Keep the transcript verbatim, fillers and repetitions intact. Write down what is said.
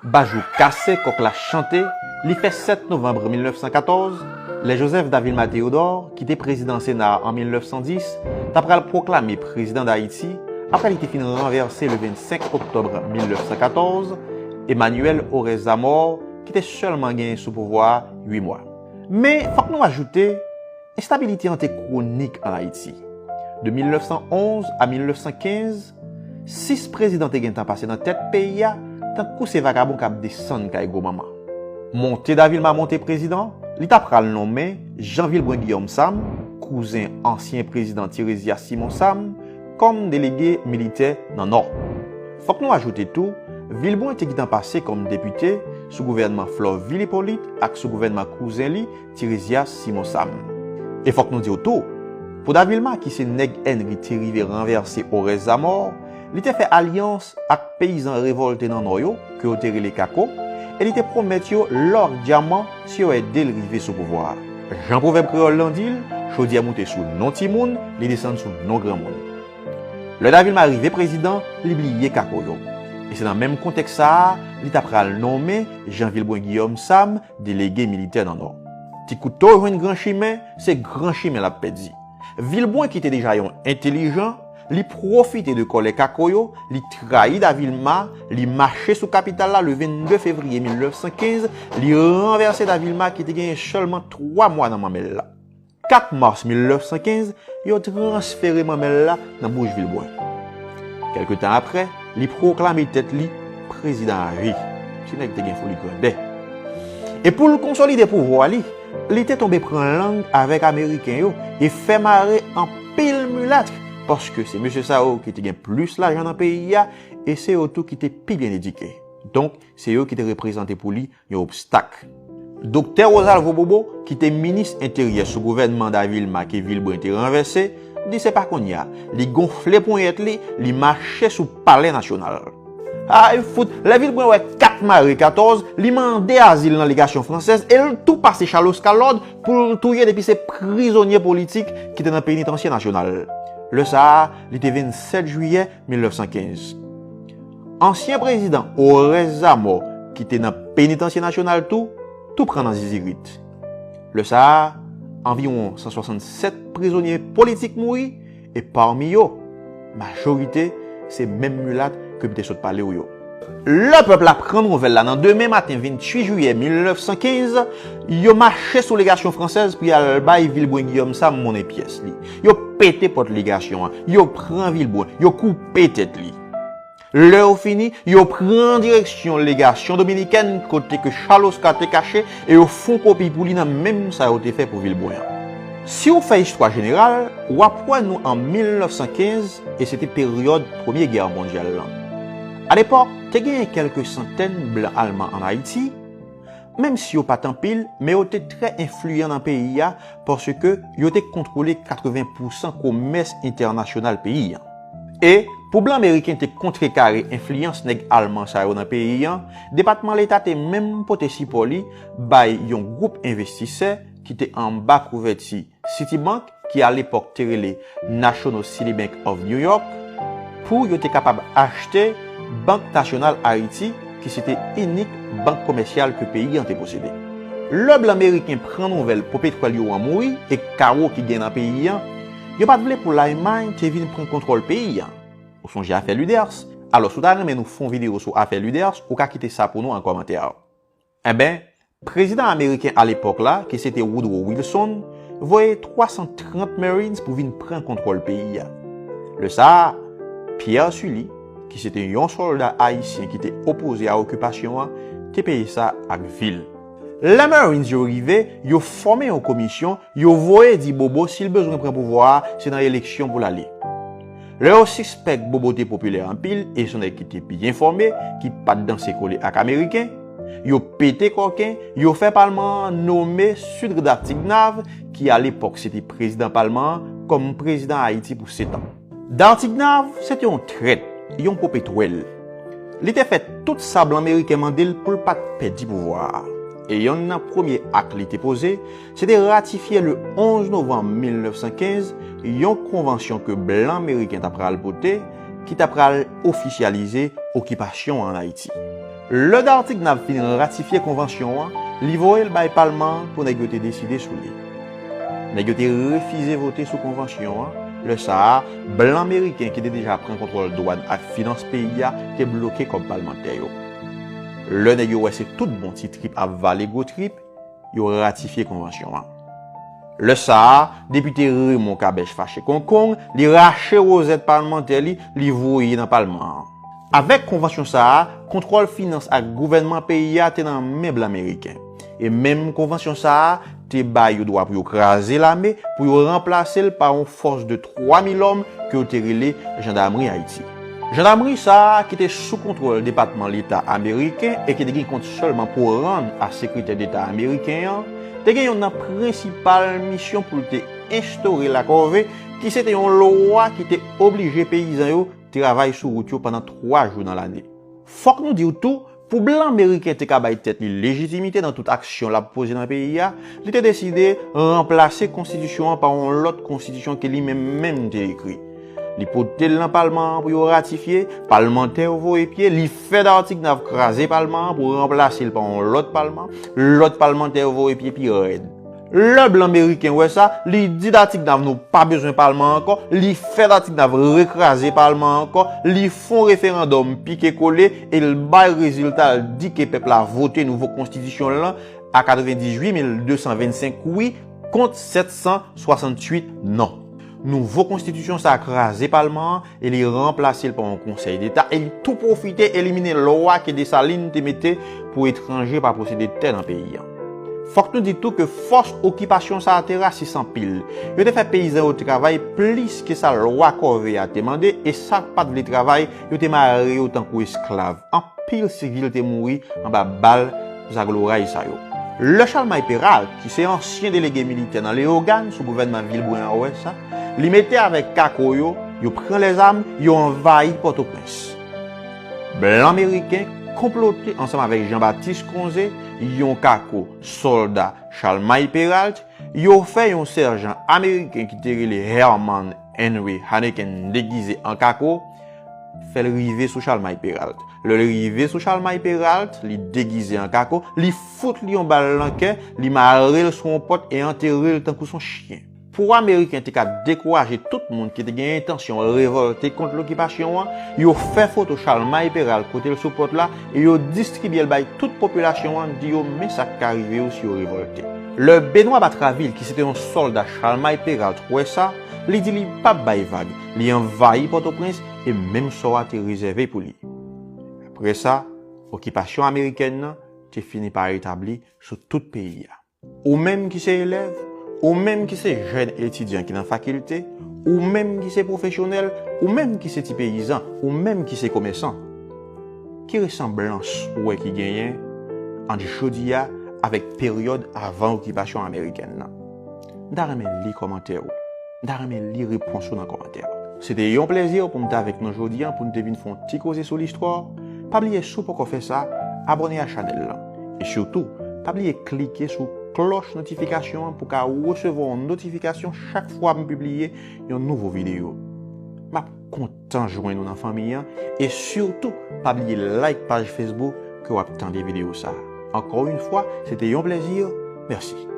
Bajou kase, kòk la chante, li fè sèt novanm mil nèf san katòz, lè Joseph Davilma Théodore, ki te prezidan Sena a an mil nèf san dis, ta pral pwoklame prezidan Dayiti, apre li te fin ranvèse le vennsenk oktòb mil nèf san katòz, Emmanuel Orès Zamor, ki te sèlman genyen sou pouvwa a uit mwa. Men, fòk nou ajoute, enstabilite an te kwonik ann Ayiti. De mil nèf san onz a mil nèf san kenz, sis prezidan te gentan pase nan tèt peyi a, tankou se vakabon k ap desann kay gwo manman. Monte Davilma monte prezidan, li ta pral nonmen Jean Vilbrun Guillaume Sam, kouzen ansyen prezidan Tirésias Simon Sam, kòm delege militè nan Nò. Fòk nou ajoute tou, Vilbrun te gentan pase kòm depite sou gouvènman Florvil Hyppolite ak sou gouvènman kouzen li, Tirésias Simon Sam. E fòk nou di w tou, pou Davilma ki se nèg Henry te rive ranvèse Orès Zamor, li te fè alyans ak peyizan revòlte nan Nò yo, ke yo te rele Kako, e li te pwomèt yo lò ak dyaman si yo ede l rive sou pouvwa a. Jan pwovèb kreyòl lan di l, chodyè moute sou non timoun, li desann sou non granmoun. Lè Davilma rive prezidan, li bliye Kako yo. E se nan menm kontèks sa a, li ta pral nonmen Jean Vilbrun Guillaume Sam, delege militè nan Nò. Ti kouto jwenn gran chimen, se gran chimen l ap pèdi. Vilbrun ki te deja yon entèlijan, li pwofite de kòlè Kako yo, li trayi Davilma, li mache sou kapital la le vennde fevriye mil nèf san kenz, li ranvèse Davilma ki te genyen sèlman twa mwa nan manmèl la. Kat mas mil nèf san kenz, yo transfere manmèl la nan bouch Vilbrun. Kèlke tan apre, li pwoklame tèt li prezidan avi. Ti nèg te gen foli grandè. E pou l konsolide pouvwa li, li te tonbe pran lang avèk Ameriken yo e fè mare anpil milat, paske se mesye sa yo ki te gen plis lajan nan peyi a e se yo tou ki te pi byen edike. Donk, se yo ki te reprezante pou li yon obstak. Doktè Rosalvo Bobo, ki te minis enteryè sou gouvènman Davilma ke Vilbrun te ranvèse, di se pa kounye a, li gonfle ponyèt li, li mache sou Palè Nasyonal. Ay fout, lè Vilbrun wè kat mare katòz, li mande azil nan legasyon fransèz e l tou pase Charles Oscar lòd pou l touye depi se prizonye politik ki te nan penitansye nasyonal. Lè sa a, li te vennsèt jiyè mil nèf san kenz. Ansyen prezidan Orès Zamò, ki te nan penitansye nasyonal tou, tou pran nan zizirit. Lè sa a, anviwon san swasannsèt prizonye politik mouri, e pami yo, majorite se menm milat ke m te sot pale w yo. Lè pèp la pran nouvèl la nan demen maten venntuit jiyè mil nèf san kenz, yo mache sou legasyon fransèz pou y al bay Vilbrun Guillaume Sam monnen pyès li. Yo pete pòt legasyon an, yo pran Vilbrun, yo koupe tèt li. Lè yo fini, yo pran direksyon legasyon dominikèn kote ke Charles Oscar te kache e yo fè yon kopi pou li nan menm sa yo te fè pou Vilbrun an. Si w fè istwa jeneral, w ap wè nou an mil nèf san kenz e se te peryòd Premye Gè mondyal lan. Alepòk, te genyen kèlke santèn blan alman ann Ayiti, menm si yo pa t anpil, men yo te trè enfliyan nan peyi a paske yo te kontwole katreven pousan komès entènasyonal peyi an. E, pou blan meriken te kontrekare enfliyans nèg alman sa yo nan peyi an, Depatman Leta te menm pote sipò li bay yon gwoup envestisè ki te anba kouvèti Citibank, ki alepòk te rele National City Bank of New York, pou yo te kapab achte Bank Nasyonal Ayiti, ki se te inik bank komèsyal ke peyi an te posede. Lè blan meriken pran nouvèl popetwèl yo an mouri e kawo ki gen nan peyi an, yo pa t vle pou Lalmay te vin pran kontwòl peyi an. Ou sonje afè Luders? Alò, si w ta renmen nou fè yon videyo sou afè Luders, ou ka kite sa pou nou an kòmantè. Enben, prezidan ameriken alepòk la, ki se te Woodrow Wilson, voye twa san trant Marines pou vin pran kontwòl peyi a. Lè sa a, Pierre Sully, ki se te yon sòlda ayisyen ki te opoze a okipasyon an, te peye sa ak vi l. Lè Marines yo rive, yo fòme yon komisyon, yo voye di Bobo si l bezwen pran pouvwa a, se nan eleksyon pou l ale. Lè yo sispèk Bobo te popilè anpil e se yon nèg ki te byen fòme, ki pa t danse kole ak Ameriken, yo pete kòken, yo fè palman an nonmen Sudre Dartiguenave, ki alepòk se te prezidan palman an, kòm prezidan Ayiti pou sèt an. Dartiguenave se te yon trèt, yon popetwèl. Li te fè tout sa blan meriken mande l pou l pa t pèdi pouvwa a. E yonn nan premye ak li te poze, se te ratifye le onz novanm mil nèf san kenz yon konvansyon ke blan meriken ta pral pote, ki ta pral ofisyalize okipasyon an Ayiti. Lè Dartiguenave fin ratifye konvansyon an, li voye l bay palman an pou nèg yo te deside sou li. Nèg yo te refize vote sou konvansyon an. Lè sa a, blan meriken ki te deja pran kontwòl dwàn ak finans peyi a te bloke kòb palmantè yo. Lè nèg yo wè se tout bon ti trip ap vale gwo trip, yo ratifye konvansyon an. Lè sa a, depite Raymond Kabèch fache kongkong, li rache wozèt palmantè li, li voye nan palman an. Avèk konvansyon sa a, kontwòl finans ak gouvènman peyi a te nan men blan meriken. E menm konvansyon sa a te ba yo dwa pou yo kraze lame, pou yo ranplase l pa yon fòs de twa mil òm ke yo te rele Jandamri Ayiti. Jandamri sa a, ki te sou kontwòl Depatman Leta ameriken e ki te gen kont sèlman pou rann a Sekretè Deta ameriken an, te gen youn nan prensipal misyon pou l te enstore lakòve, ki se te yon lwa ki te oblije peyizan yo travay sou wout yo pandan twa jou nan lane. Fòk nou di w tou, pou blan meriken te ka bay tèt li lejitimite nan tout aksyon l ap poze nan peyi a, li te deside ranplase konstitisyon an pa yon lòt konstitisyon ke li menm menm te ekri. Li pote l nan palman an pou yo ratifye, palmantè yo voye pye, li fè Dartiguenave kraze palman an pou ranplase l pa yon lòt palman, lòt palmantè yo voye pye pi rèd. Lè blan meriken wè sa, li di Dartiguenave nou pa bezwen palman ankò, li fè Dartiguenave rekraze palman an ankò, li fè yon referandòm pike kole e l bay rezilta l di ke pèp la vote nouvo konstitisyon l lan a katrevendizuit mil de san vennsenk wi kont sèt san swasantuit non. Nouvo konstitisyon sa a kraze palman an e li ranplase l pa yon konsèy deta e li tou pwofite elimine lwa ke Desalin te mete pou etranje pa posede tè nan peyi an. Fòk nou di tou ke fòs okipasyon sa a te rasis anpil. Yo te fè peyizan yo travay plis ke sa lwa kòve a te mande e sa k pa t vle travay, yo te mare yo tankou esklav. Anpil sivil te mouri anba bal zagloray sa yo. Lè Chalmay Peralt, ki se ansyen delege militè nan Leyogàn sou gouvènman Vilbrun an wè sa, li mete avèk Kako yo, yo pran lèzam, yo anvayi Pòtoprens. Blan meriken konplote ansanm avèk Jean-Baptiste Conze, yon Kako, sòlda Chalmay Peralt, yo fè yon sèjan ameriken ki te rele Herman Henry Haneken degize an Kako, fè l rive sou Chalmay Peralt. Lè l rive sou Chalmay Peralt, li degize an Kako, li fout li yon bal nan kè, li mare l sou yon pòt e antere l tankou s on chyen. Pou Ameriken te ka dekouraje tout moun ki te gen entansyon revòlte kont lokipasyon an, yo fè foto Chalmay Peralt kote l sou pòt la e yo distribye l bay tout popilasyon an, di yo men sa k ka rive yo si yo revòlte. Lè Benoît Batraville, ki se te yon sòlda Chalmay Peralt, wè sa, li di li p ap bay vag, li anvayi Pòtoprens e menm sò a te rezève pou li. Apre sa, okipasyon amerikèn nan te fini pa etabli sou tout peyi a. Ou menm ki se elèv, ou menm ki se jèn etidyan ki nan fakilte, ou menm ki se pwofesyonèl, ou menm ki se ti peyizan, ou menm ki se komèsan. Ki resanblans ou wè ki genyen ant jodi a avèk peryòd avan okipasyon amerikèn nan? M ta renmen li kòmantè ou. M ta renmen li repons ou nan kòmantè. Se te yon plezi pou m t avèk nou jodi a pou n te vin fè yon ti koze sou listwa. Pa bliye si w poko fè sa, abòne a chanèl lan. E sitou, pa bliye klike sou klòch notifikasyon an pou w ka resevwa yon notifikasyon chak fwa m pibliye yon nouvo videyo. M ap kontan jwenn ou nan fanmi an e sitou, pa bliye like paj Facebook ke w ap tande videyo sa. Ankò yon fwa, se te yon plezi. Mèsi.